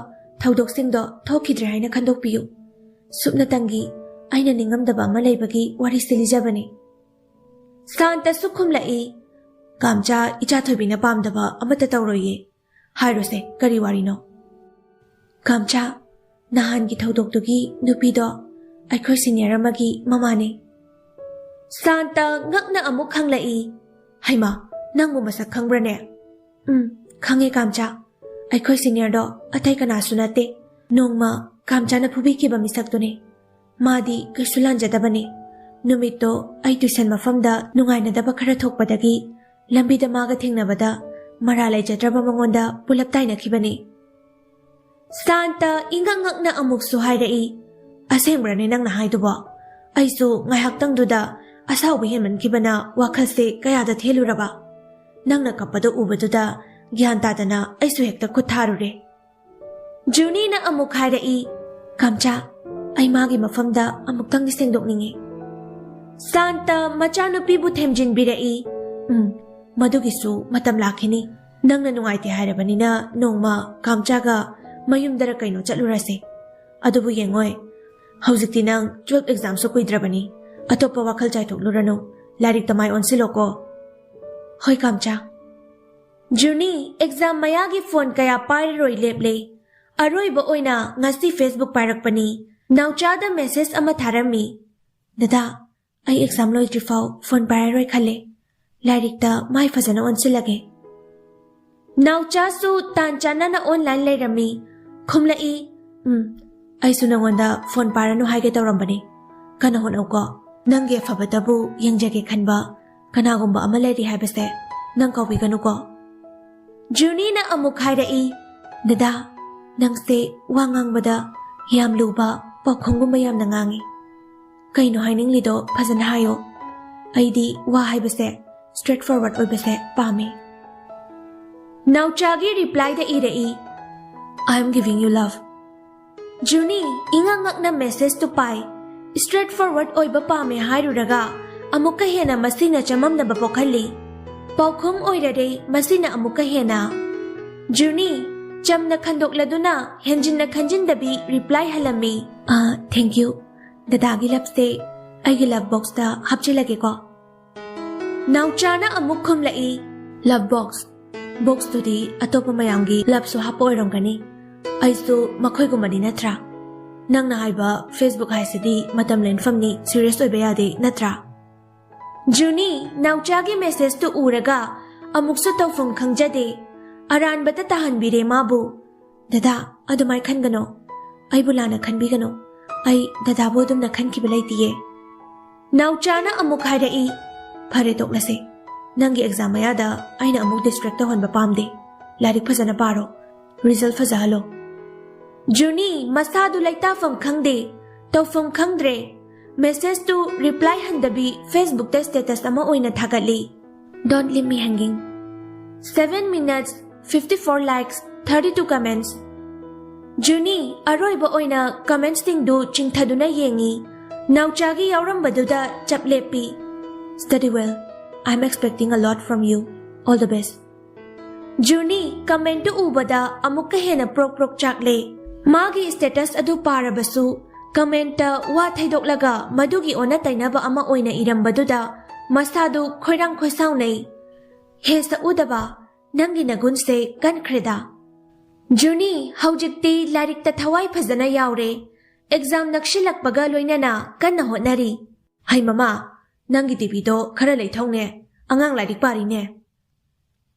ꯊꯧꯗꯣꯛꯁꯤꯡꯗꯣ ꯊꯣꯛꯈꯤꯗ꯭ꯔꯦ ꯍꯥꯏꯅ ꯈꯟꯗꯣꯛꯄꯤꯌꯨ꯫ ꯁꯨꯞꯅꯇꯪꯒꯤ ꯑꯩꯅ ꯅꯤꯡꯉꯝꯗꯕ ꯑꯃ ꯂꯩꯕꯒꯤ ꯋꯥꯔꯤꯁꯦ ꯂꯤꯖꯕꯅꯤ꯫" ꯁꯥꯟꯇꯁꯨ ꯈꯨꯝꯂꯛꯏ, "ꯀꯥꯝꯆꯥ, ꯏꯆꯥ ꯊꯣꯏꯕꯤꯅ ꯄꯥꯝꯗꯕ ꯑꯃꯠꯇ ꯇꯧꯔꯣꯏꯌꯦ꯫ ꯍꯥꯏꯔꯣꯁꯦ, ꯀꯔꯤ ꯋꯥꯔꯤꯅꯣ?" "ꯀꯥꯝꯆꯥ, ꯅꯍꯥꯟꯒꯤ ꯊꯧꯗꯣꯛꯇꯨꯒꯤ ꯅꯨꯄꯤꯗꯣ ꯑꯩꯈꯣꯏ ꯁꯤꯅꯤꯌꯔ ꯑꯃꯒꯤ ꯃꯃꯥꯅꯦ꯫" ꯁꯥꯟꯇ ꯉꯛꯅ ꯑꯃꯨꯛ ꯈꯪꯂꯛꯏ, "ꯍꯩꯃꯥ, ꯅꯪꯕꯨ ꯃꯁꯛ ꯈꯪꯕ꯭ꯔꯅꯦ?" "ꯎꯝ, ꯈꯪꯉꯦ ꯀꯥꯝꯆꯥ꯫ ꯑꯩꯈꯣꯏ ꯁꯤꯅꯤꯌꯔꯗꯣ ꯑꯇꯩ ꯀꯅꯥꯁꯨ ꯅꯠꯇꯦ꯫ ꯅꯣꯡꯃ ꯀꯥꯝꯆꯥꯅ ꯐꯨꯕꯤꯈꯤꯕ ꯃꯤꯁꯛꯇꯨꯅꯦ꯫ ꯃꯥꯗꯤ ꯀꯩꯁꯨ ꯂꯥꯟꯖꯗꯕꯅꯦ꯫ ꯅꯨꯃꯤꯠꯇꯣ ꯑꯩ ꯇ꯭ꯌꯨꯁꯟ ꯃꯐꯝꯗ ꯅꯨꯡꯉꯥꯏꯅꯗꯕ ꯈꯔ ꯊꯣꯛꯄꯗꯒꯤ ꯂꯝꯕꯤꯗ ꯃꯥꯒ ꯊꯦꯡꯅꯕꯗ ꯃꯔꯥ ꯂꯩꯖꯗ꯭ꯔꯕ ꯃꯉꯣꯟꯗ ꯄꯨꯂꯞ ꯇꯥꯏꯅꯈꯤꯕꯅꯦ꯫" ꯁꯥꯟꯇ ꯏꯉꯛ ꯉꯛꯅ ꯑꯃꯨꯛꯁꯨ ꯍꯥꯏꯔꯛꯏ, "ꯑꯁꯦꯡꯕ꯭ꯔꯅꯦ ꯅꯪꯅ ꯍꯥꯏꯗꯨꯕꯣ? ꯑꯩꯁꯨ ꯉꯥꯏꯍꯥꯛꯇꯪꯗꯨꯗ ꯑꯁꯥꯎꯕ ꯍꯦꯟꯃꯟꯈꯤꯕꯅ ꯋꯥꯈꯜꯁꯦ ꯀꯌꯥꯗ ꯊꯦꯜꯂꯨꯔꯕ꯫ ꯅꯪꯅ ꯀꯞꯄꯗꯣ ꯎꯕꯗꯨꯗ ꯒ꯭ꯌꯥꯟ ꯇꯥꯗꯅ ꯑꯩꯁꯨ ꯍꯦꯛꯇ ꯈꯨꯠ ꯊꯥꯔꯨꯔꯦ꯫" ꯖꯨꯅꯤꯅ ꯑꯃꯨꯛ ꯍꯥꯏꯔꯛꯏ, "ꯀꯥꯝꯆꯥ, ꯑꯩ ꯃꯥꯒꯤ ꯃꯐꯝꯗ ꯑꯃꯨꯛꯇꯪꯗꯤ ꯁꯦꯡꯗꯣꯛꯅꯤꯡꯉꯤ꯫" ꯁꯥꯟꯇ ꯃꯆꯥꯅꯨꯄꯤꯕꯨ ꯊꯦꯝꯖꯤꯟꯕꯤꯔꯛꯏ, "ꯎꯝ, ꯃꯗꯨꯒꯤꯁꯨ ꯃꯇꯝ ꯂꯥꯛꯈꯤꯅꯤ꯫ ꯅꯪꯅ ꯅꯨꯡꯉꯥꯏꯇꯦ ꯍꯥꯏꯔꯕꯅꯤꯅ ꯅꯣꯡꯃ ꯀꯥꯝꯆꯥꯒ ꯃꯌꯨꯝꯗꯔ ꯀꯩꯅꯣ ꯆꯠꯂꯨꯔꯁꯦ꯫ ꯑꯗꯨꯕꯨ ꯌꯦꯡꯉꯣꯏ, ꯍꯧꯖꯤꯛꯇꯤ ꯅꯪ ꯇꯨꯋꯦꯜꯐ ꯑꯦꯛꯖꯥꯝꯁꯨ ꯀꯨꯏꯗ꯭ꯔꯕꯅꯤ꯫ ꯑꯇꯣꯞꯄ ꯋꯥꯈꯜ ꯆꯥꯏꯊꯣꯛꯂꯨꯔꯅꯨ꯫ ꯂꯥꯏꯔꯤꯛꯇ ꯃꯥꯏ ꯑꯣꯟꯁꯤꯜꯂꯣꯀꯣ꯫" "ꯍꯣꯏ ꯀꯥꯝꯆꯥ꯫" ꯖꯨꯅꯤ ꯑꯦꯛꯖꯥꯝ ꯃꯌꯥꯒꯤ ꯐꯣꯟ ꯀꯌꯥ ꯄꯥꯏꯔꯔꯣꯏ ꯂꯦꯞꯂꯦ꯫ ꯑꯔꯣꯏꯕ ꯑꯣꯏꯅ ꯉꯁꯤ Facebook ꯄꯥꯏꯔꯛꯄꯅꯤ꯫ ꯅꯥꯎꯆꯥꯗ ꯃꯦꯁꯦꯖ ꯑꯃ ꯊꯥꯔꯝꯃꯤ, "ꯗꯗꯥ, ꯑꯩ ꯑꯦꯛꯖꯥꯝ ꯂꯣꯏꯗ꯭ꯔꯤꯐꯥꯎ ꯐꯣꯟ ꯄꯥꯏꯔꯔꯣꯏ ꯈꯜꯂꯦ꯫ ꯂꯥꯏꯔꯤꯛꯇ ꯃꯥꯏ ꯐꯖꯅ ꯑꯣꯟꯁꯤꯜꯂꯒꯦ꯫" ꯅꯥꯎꯆꯥꯁꯨ ꯇꯥꯟ ꯆꯥꯅꯅ ꯑꯣꯟꯂꯥꯏꯟ ꯂꯩꯔꯝꯃꯤ꯫ ꯈꯨꯝꯂꯛꯏ, "ꯎꯝ, ꯑꯩꯁꯨ ꯅꯉꯣꯟꯗ ꯐꯣꯟ ꯄꯥꯏꯔꯅꯨ ꯍꯥꯏꯒꯦ ꯇꯧꯔꯝꯕꯅꯤ꯫ ꯀꯟꯅ ꯍꯣꯠꯅꯧꯀꯣ꯫ ꯅꯪꯒꯤ ꯑꯐꯕꯇꯕꯨ ꯌꯦꯡꯖꯒꯦ ꯈꯟꯕ ꯀꯅꯥꯒꯨꯝꯕ ꯑꯃ ꯂꯩꯔꯤ ꯍꯥꯏꯕꯁꯦ ꯅꯪ ꯀꯥꯎꯕꯤꯒꯅꯨꯀꯣ꯫" ꯖꯨꯅꯤꯅ ꯑꯃꯨꯛ ꯍꯥꯏꯔꯛꯏ, "ꯗꯗꯥ, ꯅꯪꯁꯦ ꯋꯥ ꯉꯥꯡꯕꯗ ꯌꯥꯝ ꯂꯨꯕ ꯄꯥꯎꯈꯨꯝꯒꯨꯝꯕ ꯌꯥꯝꯅ ꯉꯥꯡꯉꯤ꯫ ꯀꯩꯅꯣ ꯍꯥꯏꯅꯤꯡꯂꯤꯗꯣ ꯐꯖꯅ ꯍꯥꯏꯌꯣ꯫ ꯑꯩꯗꯤ ꯋꯥ ꯍꯥꯏꯕꯁꯦ straight forward ꯑꯣꯏꯕꯁꯦ ꯄꯥꯝꯃꯤ꯫ ꯅꯥꯎꯆꯥꯒꯤ replyꯗ ꯏꯔꯛꯏ, "I am giving you love." ꯖꯨꯅꯤ ꯏꯉꯛ ꯉꯛꯅ messageꯇꯨ ꯄꯥꯏ꯫ Straight forward ꯑꯣꯏꯕ ꯄꯥꯝꯃꯦ ꯍꯥꯏꯔꯨꯔꯒ ꯑꯃꯨꯛꯀ ꯍꯦꯟꯅ ꯃꯁꯤꯅ ꯆꯃꯝꯅꯕ ꯄꯣꯛꯍꯜꯂꯤ꯫ ꯄꯥꯎꯈꯨꯝ ꯑꯣꯏꯔꯔꯦ ꯃꯁꯤꯅ ꯑꯃꯨꯛꯀ ꯍꯦꯟꯅ꯫ ꯖꯨꯅꯤ ꯆꯝꯅ ꯈꯟꯗꯣꯛꯂꯗꯨꯅ ꯍꯦꯟꯖꯤꯟꯅ ꯈꯟꯖꯤꯟꯗꯕꯤ reply ꯍꯜꯂꯝꯃꯤ꯫ "ꯑ, thank you꯫ ꯗꯗꯥꯒꯤ loveꯁꯦ ꯑꯩꯒꯤ love boxꯇ ꯍꯥꯞꯆꯤꯜꯂꯒꯦꯀꯣ꯫" ꯅꯥꯎꯆꯥꯅ ꯑꯃꯨꯛ ꯈꯨꯝꯂꯛꯏ, "Love box? Boxꯇꯨꯗꯤ ꯑꯇꯣꯞꯄ ꯃꯌꯥꯝꯒꯤ loveꯁꯨ ꯍꯥꯞꯄ ꯑꯣꯏꯔꯝꯒꯅꯤ꯫ ꯑꯩꯁꯨ ꯃꯈꯣꯏꯒꯨꯝꯕꯅꯤ ꯅꯠꯇ꯭ꯔꯥ? ꯅꯪꯅ ꯍꯥꯏꯕ Facebook ꯍꯥꯏꯁꯤꯗꯤ ꯃꯇꯝ ꯂꯦꯟꯐꯝꯅꯤ, serious ꯑꯣꯏꯕ ꯌꯥꯗꯦ ꯅꯠꯇ꯭ꯔꯥ?" ꯖꯨꯅꯤ ꯅꯥꯎꯆꯥꯒꯤ messageꯇꯨ ꯎꯔꯒ ꯑꯃꯨꯛꯁꯨ ꯇꯧꯐꯝ ꯈꯪꯖꯗꯦ꯫ ꯑꯔꯥꯟꯕꯇ ꯇꯥꯍꯟꯕꯤꯔꯦ ꯃꯥꯕꯨ꯫ "ꯗꯗꯥ, ꯑꯗꯨꯃꯥꯏ ꯈꯟꯒꯅꯣ꯫ ꯑꯩꯕꯨ ꯂꯥꯟꯅ ꯈꯟꯕꯤꯒꯅꯨ꯫ ꯑꯩ ꯗꯗꯥꯕꯨ ꯑꯗꯨꯝꯅ ꯈꯟꯈꯤꯕ ꯂꯩꯇꯤꯌꯦ꯫" ꯅꯥꯎꯆꯥꯅ ꯑꯃꯨꯛ ꯍꯥꯏꯔꯛꯏ, "ꯐꯔꯦ, ꯇꯣꯛꯂꯁꯦ꯫ ꯅꯪꯒꯤ exam ꯃꯌꯥꯗ ꯑꯩꯅ ꯑꯃꯨꯛ distract ꯇꯧꯍꯟꯕ ꯄꯥꯝꯗꯦ꯫ ꯂꯥꯏꯔꯤꯛ ꯐꯖꯅ ꯄꯥꯔꯣ꯫ Result ꯐꯖꯍꯜꯂꯣ꯫" ꯖꯨꯅꯤ ꯃꯁꯥꯗꯨ ꯂꯩꯇꯥꯐꯝ ꯈꯪꯗꯦ, ꯇꯧꯐꯝ ꯈꯪꯗ꯭ꯔꯦ꯫ Messageꯇꯨ reply ꯍꯟꯗꯕꯤ Facebookꯇ status ꯑꯃ ꯑꯣꯏꯅ ꯊꯥꯒꯠꯂꯤ꯫ "Don't leave me hanging. Seven minutes, fifty four likes, thirty two comments." ꯖꯨꯅꯤ ꯑꯔꯣꯏꯕ ꯑꯣꯏꯅ commentsꯁꯤꯡꯗꯨ ꯆꯤꯡꯊꯗꯨꯅ ꯌꯦꯡꯉꯤ꯫ ꯅꯥꯎꯆꯥꯒꯤ ꯌꯥꯎꯔꯝꯕꯗꯨꯗ ꯆꯞ ꯂꯦꯞꯄꯤ꯫ "Study well. I'm expecting a lot from you. All the best." ꯖꯨꯅꯤ commentꯇꯨ ꯎꯕꯗ ꯑꯃꯨꯛꯀ ꯍꯦꯟꯅ ꯄ꯭ꯔꯣꯛ ꯄ꯭ꯔꯣꯛ ꯆꯥꯛꯂꯦ꯫ ꯃꯥꯒꯤ status ꯑꯗꯨ ꯄꯥꯔꯕꯁꯨ commentꯇ ꯋꯥ ꯊꯩꯗꯣꯛꯂꯒ ꯃꯗꯨꯒꯤ ꯑꯣꯟꯅ ꯇꯩꯅꯕ ꯑꯃ ꯑꯣꯏꯅ ꯏꯔꯝꯕꯗꯨꯗ ꯃꯁꯥꯗꯨ ꯈꯣꯏꯔꯥꯡ ꯈꯣꯏꯁꯥꯎꯅꯩ꯫ "ꯍꯦ ꯁꯛꯎꯗꯕ, ꯅꯪꯒꯤ ꯅꯒꯨꯟꯁꯦ ꯀꯟꯈ꯭ꯔꯦꯗ꯫ ꯖꯨꯅꯤ, ꯍꯧꯖꯤꯛꯇꯤ ꯂꯥꯏꯔꯤꯛꯇ ꯊꯋꯥꯏ ꯐꯖꯅ ꯌꯥꯎꯔꯦ꯫ Exam ꯅꯛꯁꯤꯜꯂꯛꯄꯒ ꯂꯣꯏꯅꯅ ꯀꯟꯅ ꯍꯣꯠꯅꯔꯤ꯫" "ꯍꯩ ꯃꯃꯥ, ꯅꯪꯒꯤ TVꯗꯣ ꯈꯔ ꯂꯩꯊꯧꯅꯦ꯫ ꯑꯉꯥꯡ ꯂꯥꯏꯔꯤꯛ ꯄꯥꯔꯤꯅꯦ꯫"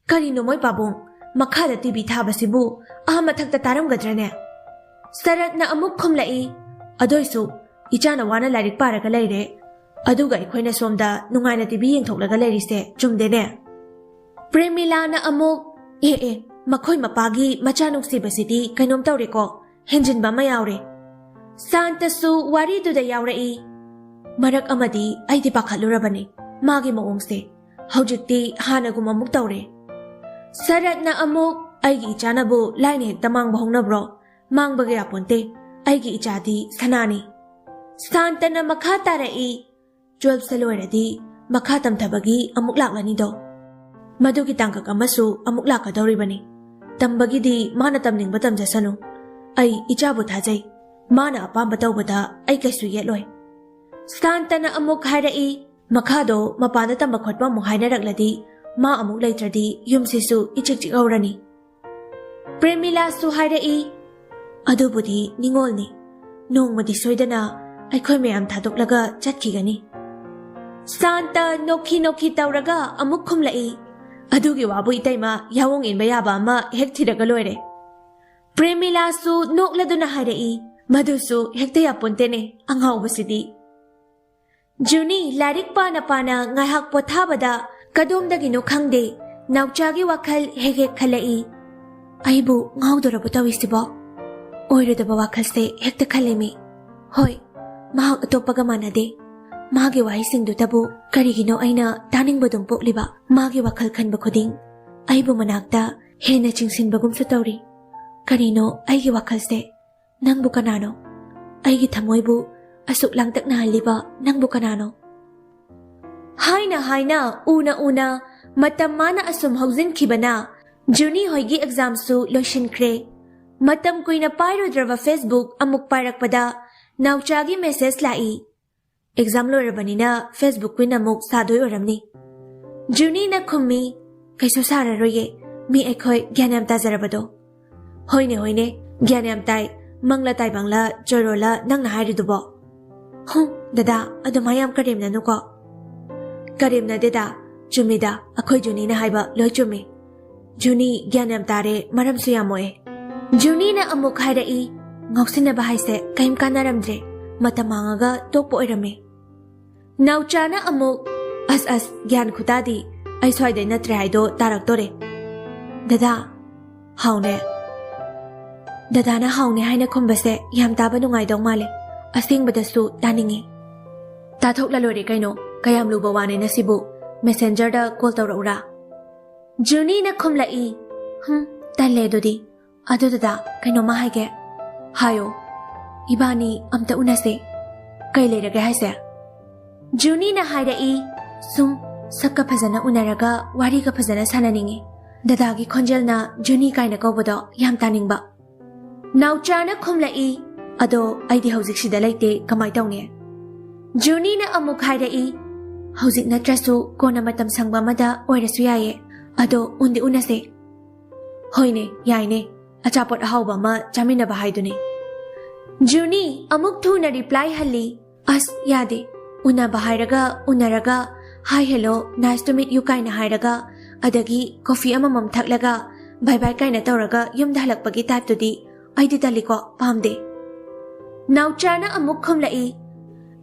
"ꯀꯔꯤꯅꯣ ꯃꯣꯏ ꯄꯥꯕꯨꯡ? ꯃꯈꯥꯗ TV ꯊꯥꯕꯁꯤꯕꯨ ꯑꯥ ꯃꯊꯛꯇ ꯇꯥꯔꯝꯒꯗ꯭ꯔꯅꯦ?" ꯁꯔꯠꯅ ꯑꯃꯨꯛ ꯈꯨꯝꯂꯛꯏ, "ꯑꯗꯨꯏꯁꯨ ꯏꯆꯥꯅ ꯋꯥꯅ ꯂꯥꯏꯔꯤꯛ ꯄꯥꯔꯒ ꯂꯩꯔꯦ, ꯑꯗꯨꯒ ꯑꯩꯈꯣꯏꯅ ꯁꯣꯝꯗ ꯅꯨꯡꯉꯥꯏꯅ TV ꯌꯦꯡꯊꯣꯛꯂꯒ ꯂꯩꯔꯤꯁꯦ ꯆꯨꯝꯗꯦꯅꯦ?" ꯄ꯭ꯔꯦꯃꯤꯂꯥꯅ ꯑꯃꯨꯛ, "ꯑꯦ ꯑꯦ, ꯃꯈꯣꯏ ꯃꯄꯥꯒꯤ ꯃꯆꯥ ꯅꯨꯡꯁꯤꯕꯁꯤꯗꯤ ꯀꯩꯅꯣꯝ ꯇꯧꯔꯦꯀꯣ, ꯍꯦꯟꯖꯤꯟꯕ ꯑꯃ ꯌꯥꯎꯔꯦ꯫ ꯁꯥꯟꯇꯁꯨ ꯋꯥꯔꯤꯗꯨꯗ ꯌꯥꯎꯔꯛꯏ꯫ ꯃꯔꯛ ꯑꯃꯗꯤ ꯑꯩꯗꯤ ꯄꯥꯈꯠꯂꯨꯔꯕꯅꯤ ꯃꯥꯒꯤ ꯃꯑꯣꯡꯁꯦ꯫ ꯍꯧꯖꯤꯛꯇꯤ ꯍꯥꯟꯅꯒꯨꯝ ꯑꯃꯨꯛ ꯇꯧꯔꯦ꯫ ꯁꯔꯠꯅ ꯑꯃꯨꯛ, "ꯑꯩꯒꯤ ꯏꯆꯥꯅꯕꯨ ꯂꯥꯏꯅ ꯍꯦꯛꯇ ꯃꯥꯡꯕ ꯍꯧꯅꯕ꯭ꯔꯣ? ꯃꯥꯡꯕꯒ ꯌꯥꯄꯣꯟꯇꯦ꯫ ꯑꯩꯒꯤ ꯏꯆꯥꯗꯤ ꯁꯅꯥꯅꯤ꯫" ꯁꯥꯟꯇꯅ ꯃꯈꯥ ꯇꯥꯔꯛꯏ, "ꯇꯨꯋꯦꯜꯐꯁꯦ ꯂꯣꯏꯔꯗꯤ ꯃꯈꯥ ꯇꯝꯊꯕꯒꯤ ꯑꯃꯨꯛ ꯂꯥꯛꯂꯅꯤꯗꯣ꯫ ꯃꯗꯨꯒꯤ ꯇꯥꯡꯀꯛ ꯑꯃꯁꯨ ꯑꯃꯨꯛ ꯂꯥꯛꯀꯗꯧꯔꯤꯕꯅꯤ꯫ ꯇꯝꯕꯒꯤꯗꯤ ꯃꯥꯅ ꯇꯝꯅꯤꯡꯕ ꯇꯝꯖꯁꯅꯨ꯫ ꯑꯩ ꯏꯆꯥꯕꯨ ꯊꯥꯖꯩ꯫ ꯃꯥꯅ ꯑꯄꯥꯝꯕ ꯇꯧꯕꯗ ꯑꯩ ꯀꯩꯁꯨ ꯌꯦꯠꯂꯣꯏ꯫" ꯁꯥꯟꯇꯅ ꯑꯃꯨꯛ ꯍꯥꯏꯔꯛꯏ, "ꯃꯈꯥꯗꯣ ꯃꯄꯥꯟꯗ ꯇꯝꯕ ꯈꯣꯠꯄ ꯑꯃꯨꯛ ꯍꯥꯏꯅꯔꯛꯂꯗꯤ ꯃꯥ ꯑꯃꯨꯛ ꯂꯩꯇ꯭ꯔꯗꯤ ꯌꯨꯝꯁꯤꯁꯨ ꯏꯆꯤꯛ ꯆꯤꯛꯍꯧꯔꯅꯤ꯫" ꯄ꯭ꯔꯦꯃꯤꯂꯥꯁꯨ ꯍꯥꯏꯔꯛꯏ, "ꯑꯗꯨꯕꯨꯗꯤ ꯅꯤꯉꯣꯜꯅꯤ꯫ ꯅꯣꯡꯃꯗꯤ ꯁꯣꯏꯗꯅ ꯑꯩꯈꯣꯏ ꯃꯌꯥꯝ ꯊꯥꯗꯣꯛꯂꯒ ꯆꯠꯈꯤꯒꯅꯤ꯫" ꯁꯥꯟꯇ ꯅꯣꯛꯈꯤ ꯅꯣꯛꯈꯤ ꯇꯧꯔꯒ ꯑꯃꯨꯛ ꯈꯨꯝꯂꯛꯏ, "ꯑꯗꯨꯒꯤ ꯋꯥꯕꯨ ꯏꯇꯩꯃ ꯌꯥꯑꯣꯡ ꯏꯟꯕ ꯌꯥꯕ ꯑꯃ ꯍꯦꯛ ꯊꯤꯔꯒ ꯂꯣꯏꯔꯦ꯫" ꯄ꯭ꯔꯦꯃꯤꯂꯥꯁꯨ ꯅꯣꯛꯂꯗꯨꯅ ꯍꯥꯏꯔꯛꯏ, "ꯃꯗꯨꯁꯨ ꯍꯦꯛꯇ ꯌꯥꯄꯣꯟꯇꯦꯅꯦ ꯑꯉꯥꯎꯕꯁꯤꯗꯤ꯫" ꯖꯨꯅꯤ ꯂꯥꯏꯔꯤꯛ ꯄꯥꯅ ꯄꯥꯅ ꯉꯥꯏꯍꯥꯛ ꯄꯣꯊꯥꯕꯗ ꯀꯗꯣꯝꯗꯒꯤꯅꯣ ꯈꯪꯗꯦ, ꯅꯥꯎꯆꯥꯒꯤ ꯋꯥꯈꯜ ꯍꯦꯛ ꯍꯦꯛ ꯈꯜꯂꯛꯏ꯫ "ꯑꯩꯕꯨ ꯉꯥꯎꯗꯣꯔꯕ ꯇꯧꯔꯤꯁꯤꯕꯣ? ꯑꯣꯏꯔꯣꯏꯗꯕ ꯋꯥꯈꯜꯁꯦ ꯍꯦꯛꯇ ꯈꯜꯂꯤꯃꯤ꯫ ꯍꯣꯏ, ꯃꯍꯥꯛ ꯑꯇꯣꯞꯄꯒ ꯃꯥꯟꯅꯗꯦ꯫ ꯃꯥꯒꯤ ꯋꯥꯍꯩꯁꯤꯡꯗꯨꯗꯕꯨ ꯀꯔꯤꯒꯤꯅꯣ ꯑꯩꯅ ꯇꯥꯅꯤꯡꯕꯗꯨꯝ ꯄꯣꯛꯂꯤꯕ? ꯃꯥꯒꯤ ꯋꯥꯈꯜ ꯈꯟꯕ ꯈꯨꯗꯤꯡ ꯑꯩꯕꯨ ꯃꯅꯥꯛꯇ ꯍꯦꯟꯅ ꯆꯤꯡꯁꯤꯟꯕꯒꯨꯝꯁꯨ ꯇꯧꯔꯤ꯫ ꯀꯔꯤꯅꯣ ꯑꯩꯒꯤ ꯋꯥꯈꯜꯁꯦ? ꯅꯪꯕꯨ ꯀꯅꯥꯅꯣ? ꯑꯩꯒꯤ ꯊꯃꯣꯏꯕꯨ ꯑꯁꯨꯛ ꯂꯥꯡꯇꯛꯅꯍꯜꯂꯤꯕ ꯅꯪꯕꯨ ꯀꯅꯥꯅꯣ?" ꯍꯥꯏꯅ ꯍꯥꯏꯅ, ꯎꯅ ꯎꯅ, ꯃꯇꯝ ꯃꯥꯅ ꯑꯁꯨꯝ ꯍꯧꯖꯤꯟꯈꯤꯕꯅ ꯖꯨꯅꯤ ꯍꯣꯏꯒꯤ ꯑꯦꯛꯖꯥꯝꯁꯨ ꯂꯣꯏꯁꯤꯟꯈ꯭ꯔꯦ꯫ ꯃꯇꯝ ꯀꯨꯏꯅ ꯄꯥꯏꯔꯨꯗ꯭ꯔꯕ Facebook ꯑꯃꯨꯛ ꯄꯥꯏꯔꯛꯄꯗ ꯅꯥꯎꯆꯥꯒꯤ ꯃꯦꯁꯦꯖ ꯂꯥꯛꯏ꯫ ꯑꯦꯛꯖꯥꯝ ꯂꯣꯏꯔꯕꯅꯤꯅ Facebook ꯀꯨꯏꯅ ꯑꯃꯨꯛ ꯁꯥꯗꯣꯏ ꯑꯣꯏꯔꯝꯅꯤ꯫ ꯖꯨꯅꯤꯅ ꯈꯨꯝꯃꯤ, "ꯀꯩꯁꯨ ꯁꯥꯔꯔꯣꯏꯌꯦ, ꯃꯤ ꯑꯩꯈꯣꯏ ꯒ꯭ꯌꯥꯟ ꯌꯥꯝ ꯇꯥꯖꯔꯕꯗꯣ꯫" "ꯍꯣꯏꯅꯦ, ꯍꯣꯏꯅꯦ, ꯒ꯭ꯌꯥꯟ ꯌꯥꯝ ꯇꯥꯏ꯫ ꯃꯪꯂ ꯇꯥꯏꯕꯪꯂ ꯆꯣꯏꯔꯣꯜꯂ ꯅꯪꯅ ꯍꯥꯏꯔꯤꯗꯨꯕꯣ?" "ꯍꯨꯝ, ꯗꯗꯥ, ꯑꯗꯨꯃꯥꯏ ꯌꯥꯝ ꯀꯔꯦꯝꯅꯅꯨꯀꯣ꯫" "ꯀꯔꯦꯝꯅꯗꯦꯗ, ꯆꯨꯝꯃꯤꯗ, ꯑꯩꯈꯣꯏ ꯖꯨꯅꯤꯅ ꯍꯥꯏꯕ ꯂꯣꯏ ꯆꯨꯝꯃꯤ꯫ ꯖꯨꯅꯤ ꯒ꯭ꯌꯥꯟ ꯌꯥꯝ ꯇꯥꯔꯦ, ꯃꯔꯝꯁꯨ ꯌꯥꯝ ꯃꯣꯛꯑꯦ꯫" ꯖꯨꯅꯤꯅ ꯑꯃꯨꯛ ꯍꯥꯏꯔꯛꯏ, "ꯉꯥꯎꯁꯤꯟꯅꯕ ꯍꯥꯏꯁꯦ ꯀꯔꯤꯝ ꯀꯥꯟꯅꯔꯝꯗ꯭ꯔꯦ, ꯃꯇꯝ ꯃꯥꯡꯉꯒ ꯇꯣꯛꯄ ꯑꯣꯏꯔꯝꯃꯦ꯫" ꯅꯥꯎꯆꯥꯅ ꯑꯃꯨꯛ, "ꯑꯁ ꯑꯁ, ꯒ꯭ꯌꯥꯟ ꯈꯨꯇꯥꯗꯤ, ꯑꯩ ꯁ꯭ꯋꯥꯏꯗꯩ ꯅꯠꯇ꯭ꯔꯦ ꯍꯥꯏꯗꯣ ꯇꯥꯔꯛꯇꯣꯔꯦ꯫ ꯗꯗꯥ, ꯍꯥꯎꯅꯦ꯫ ꯗꯗꯥꯅ ꯍꯥꯎꯅꯦ ꯍꯥꯏꯅ ꯈꯨꯝꯕꯁꯦ ꯌꯥꯝ ꯇꯥꯕ ꯅꯨꯡꯉꯥꯏꯗꯧ ꯃꯥꯜꯂꯦ꯫ ꯑꯁꯦꯡꯕꯗꯁꯨ ꯇꯥꯅꯤꯡꯉꯤ꯫ ꯇꯥꯊꯣꯛꯂ ꯂꯣꯏꯔꯦ ꯀꯩꯅꯣ, ꯀꯌꯥꯝ ꯂꯨꯕ ꯋꯥꯅꯦꯅ ꯁꯤꯕꯨ꯫ ꯃꯦꯁꯦꯟꯖꯔꯗ ꯀꯣꯜ ꯇꯧꯔꯛꯎꯔꯥ? ꯖꯨꯅꯤꯅ ꯈꯨꯝꯂꯛꯏ꯫ ꯍꯝ, ꯇꯜꯂꯦ ꯑꯗꯨꯗꯤ꯫ ꯑꯗꯨ ꯗꯗꯥ, ꯀꯩꯅꯣꯝꯃ ꯍꯥꯏꯒꯦ꯫ ꯍꯥꯏꯌꯣ꯫ ꯏꯕꯥꯅꯤ ꯑꯝꯇ ꯎꯅꯁꯦ꯫ ꯀꯩ ꯂꯩꯔꯒꯦ ꯍꯥꯏꯁꯦ? ꯖꯨꯅꯤꯅ ꯍꯥꯏꯔꯛꯏ꯫ ꯁꯨꯝ ꯁꯛꯀ ꯐꯖꯅ ꯎꯅꯔꯒ ꯋꯥꯔꯤꯒ ꯐꯖꯅ ꯁꯥꯟꯅꯅꯤꯡꯉꯤ꯫ ꯗꯗꯥꯒꯤ ꯈꯣꯟꯖꯦꯜꯅ ꯖꯨꯅꯤ ꯀꯥꯏꯅ ꯀꯧꯕꯗꯣ ꯌꯥꯝ ꯇꯥꯅꯤꯡꯕ꯫ ꯅꯥꯎꯆꯥꯅ ꯈꯨꯝꯂꯛꯏ꯫ ꯑꯗꯣ ꯑꯩꯗꯤ ꯍꯧꯖꯤꯛ ꯁꯤꯗ ꯂꯩꯇꯦ, ꯀꯃꯥꯏ ꯇꯧꯅꯤ? ꯖꯨꯅꯤꯅ ꯑꯃꯨꯛ ꯍꯥꯏꯔꯛꯏ꯫ ꯍꯧꯖꯤꯛ ꯅꯠꯇ꯭ꯔꯁꯨ ꯀꯣꯟꯅ ꯃꯇꯝ ꯁꯪꯕ ꯑꯃꯗ ꯑꯣꯏꯔꯁꯨ ꯌꯥꯏꯌꯦ꯫ ꯑꯗꯣ ꯎꯟꯗꯤ ꯎꯅꯁꯦ꯫ ꯍꯣꯏꯅꯦ, ꯌꯥꯏꯅꯦ꯫ ꯑꯆꯥꯄꯣꯠ ꯑꯍꯥꯎꯕ ꯑꯃ ꯆꯥꯃꯤꯟꯅꯕ ꯍꯥꯏꯗꯨꯅꯤ꯫ ꯖꯨꯅꯤ ꯑꯃꯨꯛ ꯊꯨꯅ ꯔꯤꯄ꯭ꯂꯥꯏ ꯍꯜꯂꯤ꯫ ꯑꯁ, ꯌꯥꯗꯦ꯫ ꯎꯅꯕ ꯍꯥꯏꯔꯒ ꯎꯅꯔꯒ, "Hi, hello, nice to meet you" ꯀꯥꯏꯅ ꯍꯥꯏꯔꯒ, ꯑꯗꯒꯤ ꯀꯣꯐꯤ ꯑꯃꯃꯝ ꯊꯛꯂꯒ bye bye ꯀꯥꯏꯅ ꯇꯧꯔꯒ ꯌꯨꯝꯗ ꯍꯜꯂꯛꯄꯒꯤ ꯇꯥꯏꯞꯇꯨꯗꯤ ꯑꯩꯗꯤ ꯇꯜꯂꯤꯀꯣ, ꯄꯥꯝꯗꯦ꯫ ꯅꯥꯎꯆꯥꯅ ꯑꯃꯨꯛ ꯈꯨꯝꯂꯛꯏ꯫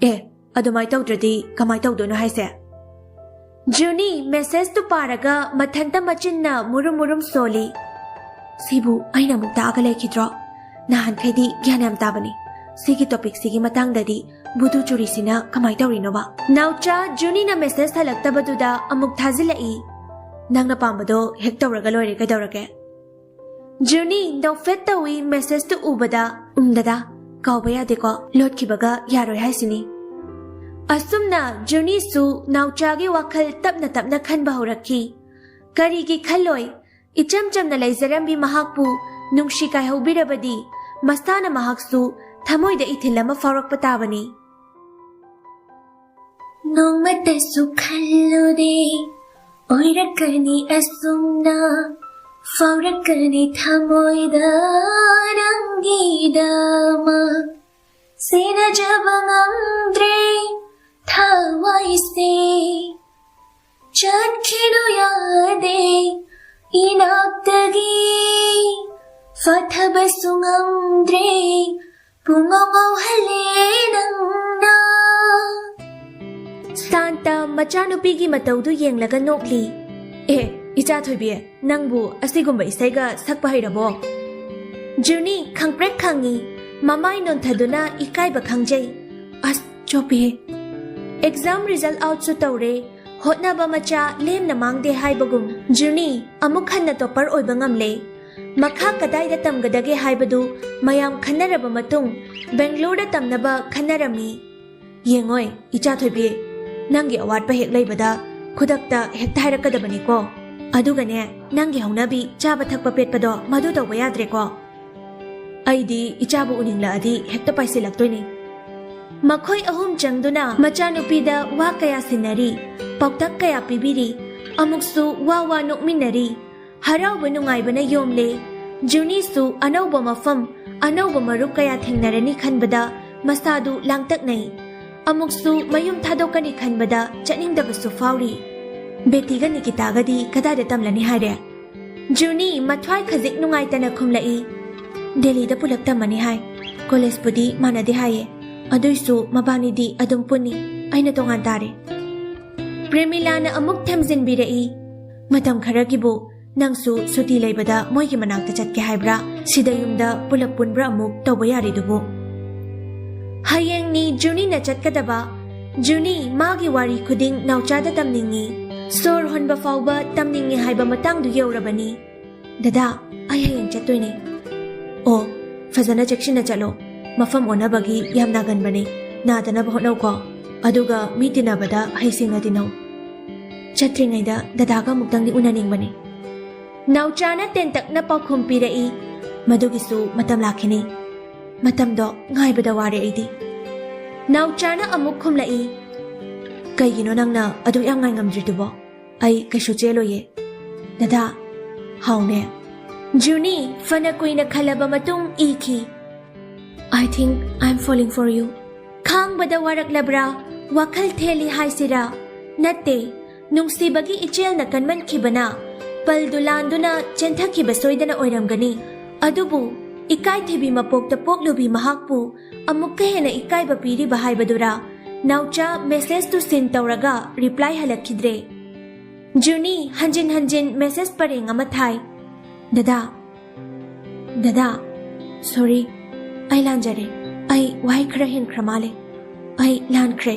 ꯑꯦ, ꯑꯗꯨꯃꯥꯏ ꯇꯧꯗ꯭ꯔꯗꯤ ꯀꯃꯥꯏ ꯇꯧꯗꯣꯏꯅꯣ ꯍꯥꯏꯁꯦ? ꯖꯨꯅꯤ ꯃꯦꯁꯦꯖꯇꯨ ꯄꯥꯔꯒ ꯃꯊꯟꯇ ꯃꯆꯤꯟꯅ ꯃꯨꯔꯨꯝ ꯃꯨꯔꯨꯝ ꯁꯣꯜꯂꯤ꯫ ꯁꯤꯕꯨ ꯑꯩꯅ ꯑꯃꯨꯛ ꯇꯥꯛꯑꯒ ꯂꯩꯈꯤꯗ꯭ꯔꯣ? ꯅꯍꯥꯟꯈꯩꯗꯤ ꯒ꯭ꯌꯥꯟ ꯌꯥꯝ ꯇꯥꯕꯅꯤ꯫ ꯁꯤꯒꯤ ꯇꯣꯄꯤꯛꯁꯤꯒꯤ ꯃꯇꯥꯡꯗꯗꯤ ꯕꯨꯗꯨ ꯆꯨꯔꯤꯁꯤꯅ ꯀꯃꯥꯏ ꯇꯧꯔꯤꯅꯣꯕ? ꯅꯥꯎꯆꯥ ꯖꯨꯅꯤꯅ ꯃꯦꯁꯦꯖ ꯍꯜꯂꯛꯇꯕꯗꯨꯗ ꯑꯃꯨꯛ ꯊꯥꯖꯤꯜꯂꯛꯏ꯫ ꯅꯪꯅ ꯄꯥꯝꯕꯗꯣ ꯍꯦꯛ ꯇꯧꯔꯒ ꯂꯣꯏꯔꯦ, ꯀꯩꯗꯧꯔꯒꯦ? ꯖꯨꯅꯤ ꯅꯣꯛꯐꯦꯠ ꯇꯧꯏ ꯃꯦꯁꯦꯖꯇꯨ ꯎꯕꯗ꯫ ꯎꯝ ꯗꯗꯥ, ꯀꯥꯎꯕ ꯌꯥꯗꯦꯀꯣ, ꯂꯣꯠꯈꯤꯕꯒ ꯌꯥꯔꯣꯏ ꯍꯥꯏꯁꯤꯅꯤ꯫ ꯑꯁꯨꯝꯅ ꯖꯨꯅꯤꯁꯨ ꯅꯥꯎꯆꯥꯒꯤ ꯋꯥꯈꯜ ꯇꯞꯅ ꯇꯞꯅ ꯈꯟꯕ ꯍꯧꯔꯛꯈꯤ꯫ ꯀꯔꯤꯒꯤ ꯈꯜꯂꯣꯏ? ꯏꯆꯝ ꯆꯝꯅ ꯂꯩꯖꯔꯝꯕꯤ ꯃꯍꯥꯛꯄꯨ ꯅꯨꯡꯁꯤ ꯀꯥꯏꯍꯧꯕꯤꯔꯕꯗꯤ ꯃꯁꯥꯅ ꯃꯍꯥꯛꯁꯨ ꯊꯃꯣꯏꯗ ꯏꯊꯤꯜ ꯑꯃ ꯐꯥꯎꯔꯛꯄ ꯇꯥꯕꯅꯤ꯫ ꯅꯣꯡꯃꯇꯁꯨ ꯈꯜꯂꯨꯗꯦ ꯑꯣꯏꯔꯛꯀꯅꯤ ꯑꯁꯨꯝꯅ, ꯐꯥꯎꯔꯛꯀꯅꯤ ꯊꯃꯣꯏꯗ ꯅꯪꯒꯤꯗꯃꯛ꯫ ꯁꯦꯟꯅꯖꯕ ꯉꯝꯗ꯭ꯔꯦ ꯊꯋꯥꯏꯁꯦ, ꯆꯠꯈꯤꯅꯨ ꯌꯥꯗꯦ ꯏꯅꯥꯛꯇꯒꯤ, ꯐꯊꯕꯁꯨ ꯉꯝꯗ꯭ꯔꯦ ꯄꯨꯡꯉꯧ ꯉꯧꯍꯜꯂꯦ ꯅꯪꯅ꯫ ꯁꯥꯟꯇ ꯃꯆꯥꯅꯨꯄꯤꯒꯤ ꯃꯇꯧꯗꯨ ꯌꯦꯡꯂꯒ ꯅꯣꯛꯂꯤ꯫ ꯑꯦ, ꯏꯆꯥ ꯊꯣꯏꯕꯤ, ꯅꯪꯕꯨ ꯑꯁꯤꯒꯨꯝꯕ ꯏꯁꯩꯒ ꯁꯛꯄ ꯍꯩꯔꯕꯣ? ꯖꯨꯅꯤ ꯈꯪꯄ꯭ꯔꯦꯛ ꯈꯪꯉꯤ, ꯃꯃꯥꯏ ꯅꯣꯟꯊꯗꯨꯅ ꯏꯀꯥꯏꯕ ꯈꯪꯖꯩ꯫ ꯑꯁ, ꯆꯣꯞꯄꯤꯍꯦ꯫ ꯑꯦꯛꯖꯥꯝ ꯔꯤꯖꯜ ꯑꯥꯎꯠꯁꯨ ꯇꯧꯔꯦ, ꯍꯣꯠꯅꯕ ꯃꯆꯥ ꯂꯦꯝꯅ ꯃꯥꯡꯗꯦ ꯍꯥꯏꯕꯒꯨꯝ ꯖꯨꯅꯤ ꯑꯃꯨꯛ ꯍꯟꯅ ꯇꯣꯞꯄꯔ ꯑꯣꯏꯕ ꯉꯝꯂꯦ꯫ ꯃꯈꯥ ꯀꯗꯥꯏꯗ ꯇꯝꯒꯗꯒꯦ ꯍꯥꯏꯕꯗꯨ ꯃꯌꯥꯝ ꯈꯟꯅꯔꯕ ꯃꯇꯨꯡ ꯕꯦꯡꯒ꯭ꯂꯣꯔꯗ ꯇꯝꯅꯕ ꯈꯟꯅꯔꯝꯃꯤ꯫ ꯌꯦꯡꯉꯣꯏ, ꯏꯆꯥ ꯊꯣꯏꯕꯤ, ꯅꯪꯒꯤ ꯑꯋꯥꯠꯄ ꯍꯦꯛ ꯂꯩꯕꯗ ꯈꯨꯗꯛꯇ ꯍꯦꯛꯇ ꯍꯥꯏꯔꯛꯀꯗꯕꯅꯤꯀꯣ꯫ ꯑꯗꯨꯒꯅꯦ, ꯅꯪꯒꯤ ꯍꯧꯅꯕꯤ ꯆꯥꯕ ꯊꯛꯄ ꯄꯦꯠꯄꯗꯣ ꯃꯗꯨ ꯇꯧꯕ ꯌꯥꯗ꯭ꯔꯦꯀꯣ꯫ ꯑꯩꯗꯤ ꯏꯆꯥꯕꯨ ꯎꯅꯤꯡꯂꯛꯑꯗꯤ ꯍꯦꯛꯇ ꯄꯥꯏꯁꯤꯜꯂꯛꯇꯣꯏꯅꯤ꯫ ꯃꯈꯣꯏ ꯑꯍꯨꯝ ꯆꯪꯗꯨꯅ ꯃꯆꯥꯅꯨꯄꯤꯗ ꯋꯥ ꯀꯌꯥ ꯁꯤꯟꯅꯔꯤ, ꯄꯥꯎꯇꯥꯛ ꯀꯌꯥ ꯄꯤꯕꯤꯔꯤ, ꯑꯃꯨꯛꯁꯨ ꯋꯥ ꯋꯥ ꯅꯣꯛꯃꯤꯟꯅꯔꯤ꯫ ꯍꯔꯥꯎꯕ ꯅꯨꯡꯉꯥꯏꯕꯅ ꯌꯣꯝꯂꯦ꯫ ꯖꯨꯅꯤꯁꯨ ꯑꯅꯧꯕ ꯃꯐꯝ, ꯑꯅꯧꯕ ꯃꯔꯨꯞ ꯀꯌꯥ ꯊꯦꯡꯅꯔꯅꯤ ꯈꯟꯕꯗ ꯃꯁꯥꯗꯨ ꯂꯥꯡꯇꯛꯅꯩ꯫ ꯑꯃꯨꯛꯁꯨ ꯃꯌꯨꯝ ꯊꯥꯗꯣꯛꯀꯅꯤ ꯈꯟꯕꯗ ꯆꯠꯅꯤꯡꯗꯕꯁꯨ ꯐꯥꯎꯔꯤ꯫ ꯕꯦꯇꯤꯒ ꯅꯤꯀꯤꯇꯥꯒꯗꯤ ꯀꯗꯥꯏꯗ ꯇꯝꯂꯅꯤ ꯍꯥꯏꯔꯦ? ꯖꯨꯅꯤ ꯃꯊ꯭ꯋꯥꯏ ꯈꯖꯤꯛ ꯅꯨꯡꯉꯥꯏꯇꯅ ꯈꯨꯝꯂꯛꯏ, "ꯗꯦꯜꯂꯤꯗ ꯄꯨꯂꯞ ꯇꯝꯃꯅꯤ ꯍꯥꯏ꯫ ꯀꯣꯂꯦꯖꯄꯨꯗꯤ ꯃꯥꯟꯅꯗꯦ ꯍꯥꯏꯌꯦ, ꯑꯗꯨꯏꯁꯨ ꯃꯕꯥꯅꯤꯗꯤ ꯑꯗꯨꯝ ꯄꯨꯟꯅꯤ, ꯑꯩꯅ ꯇꯣꯉꯥꯟ ꯇꯥꯔꯦ꯫" ꯄ꯭ꯔꯦꯃꯤꯂꯥꯅ ꯑꯃꯨꯛ ꯊꯦꯝꯖꯤꯟꯕꯤꯔꯛꯏ, "ꯃꯇꯝ ꯈꯔꯒꯤꯕꯨ ꯅꯪꯁꯨ ꯁꯨꯇꯤ ꯂꯩꯕꯗ ꯃꯣꯏꯒꯤ ꯃꯅꯥꯛꯇ ꯆꯠꯀꯦ ꯍꯥꯏꯕ꯭ꯔꯥ? ꯁꯤꯗ ꯌꯨꯝꯗ ꯄꯨꯂꯞ ꯄꯨꯟꯕ꯭ꯔꯥ ꯑꯃꯨꯛ ꯇꯧꯕ ꯌꯥꯔꯤꯗꯨꯕꯨ?" ꯍꯌꯦꯡꯅꯤ ꯖꯨꯅꯤꯅ ꯆꯠꯀꯗꯕ꯫ ꯖꯨꯅꯤ ꯃꯥꯒꯤ ꯋꯥꯔꯤ ꯈꯨꯗꯤꯡ ꯅꯥꯎꯆꯥꯗ ꯇꯝꯅꯤꯡꯉꯤ꯫ ꯁꯣꯔ ꯍꯣꯟꯕ ꯐꯥꯎꯕ ꯇꯝꯅꯤꯡꯉꯤ ꯍꯥꯏꯕ ꯃꯇꯥꯡꯗꯨ ꯌꯧꯔꯕꯅꯤ꯫ "ꯗꯗꯥ, ꯑꯩ ꯍꯌꯦꯡ ꯆꯠꯇꯣꯏꯅꯦ꯫" "ꯑꯣ, ꯐꯖꯅ ꯆꯦꯛꯁꯤꯟꯅ ꯆꯠꯂꯣ꯫ ꯃꯐꯝ ꯑꯣꯟꯅꯕꯒꯤ ꯌꯥꯝ ꯅꯥꯒꯟꯕꯅꯦ꯫ ꯅꯥꯗꯅꯕ ꯍꯣꯠꯅꯧꯀꯣ꯫ ꯑꯗꯨꯒ ꯃꯤ ꯇꯤꯟꯅꯕꯗ ꯍꯩꯁꯤꯡꯅ ꯇꯤꯟꯅꯧ꯫ ꯆꯠꯇ꯭ꯔꯤꯉꯩꯗ ꯗꯗꯥꯒ ꯑꯃꯨꯛꯇꯪꯗꯤ ꯎꯅꯅꯤꯡꯕꯅꯦ꯫" ꯅꯥꯎꯆꯥꯅ ꯇꯦꯟꯇꯛꯅ ꯄꯥꯎꯈꯨꯝ ꯄꯤꯔꯛꯏ, "ꯃꯗꯨꯒꯤꯁꯨ ꯃꯇꯝ ꯂꯥꯛꯈꯤꯅꯤ꯫ ꯃꯇꯝꯗꯣ ꯉꯥꯏꯕꯗ ꯋꯥꯔꯦ ꯑꯩꯗꯤ꯫" ꯅꯥꯎꯆꯥꯅ ꯑꯃꯨꯛ ꯈꯨꯝꯂꯛꯏ, "ꯀꯩꯒꯤꯅꯣ ꯅꯪꯅ ꯑꯗꯨ ꯌꯥꯝ ꯉꯥꯏꯉꯝꯗ꯭ꯔꯤꯗꯨꯕꯣ? ꯑꯩ ꯀꯩꯁꯨ ꯆꯦꯜꯂꯣꯏꯌꯦ, ꯗꯗꯥ꯫" "ꯍꯥꯎꯅꯦ꯫" ꯖꯨꯅꯤ ꯐꯅ ꯀꯨꯏꯅ ꯈꯜꯂꯕ ꯃꯇꯨꯡ ꯏꯈꯤ, "I think I'm falling for you." ꯈꯥꯡꯕꯗ ꯋꯥꯔꯛꯂꯕ꯭ꯔꯥ? ꯋꯥꯈꯜ ꯊꯦꯜꯂꯤ ꯍꯥꯏꯁꯤꯔꯥ? ꯅꯠꯇꯦ, ꯅꯨꯡꯁꯤꯕꯒꯤ ꯏꯆꯦꯜꯅ ꯀꯟꯃꯟꯈꯤꯕꯅ ꯄꯜꯗꯨ ꯂꯥꯟꯗꯨꯅ ꯆꯦꯟꯊꯈꯤꯕ ꯁꯣꯏꯗꯅ ꯑꯣꯏꯔꯝꯒꯅꯤ꯫ ꯑꯗꯨꯕꯨ ꯏꯀꯥꯏꯊꯤꯕꯤ ꯃꯄꯣꯛꯇ ꯄꯣꯛꯂꯨꯕꯤ ꯃꯍꯥꯛꯄꯨ ꯑꯃꯨꯛꯀ ꯍꯦꯟꯅ ꯏꯀꯥꯏꯕ ꯄꯤꯔꯤꯕ ꯍꯥꯏꯕꯗꯨꯔꯥ? ꯅꯥꯎꯆꯥ ꯃꯦꯁꯦꯖꯇꯨ ꯁꯤꯟ ꯇꯧꯔꯒ ꯔꯤꯄ꯭ꯂꯥꯏ ꯍꯜꯂꯛꯈꯤꯗ꯭ꯔꯦ꯫ ꯖꯨꯅꯤ ꯍꯟꯖꯤꯟ ꯍꯟꯖꯤꯟ ꯃꯦꯁꯦꯖ ꯄꯔꯦꯡ ꯑꯃ ꯊꯥꯏ꯫ "ꯗꯗꯥ, ꯗꯗꯥ, ꯁꯣꯔꯤ, ꯑꯩ ꯂꯥꯟꯖꯔꯦ꯫ ꯑꯩ ꯋꯥꯍꯩ ꯈꯔ ꯍꯦꯟꯈ꯭ꯔ ꯃꯥꯜꯂꯦ꯫ ꯑꯩ ꯂꯥꯟꯈ꯭ꯔꯦ꯫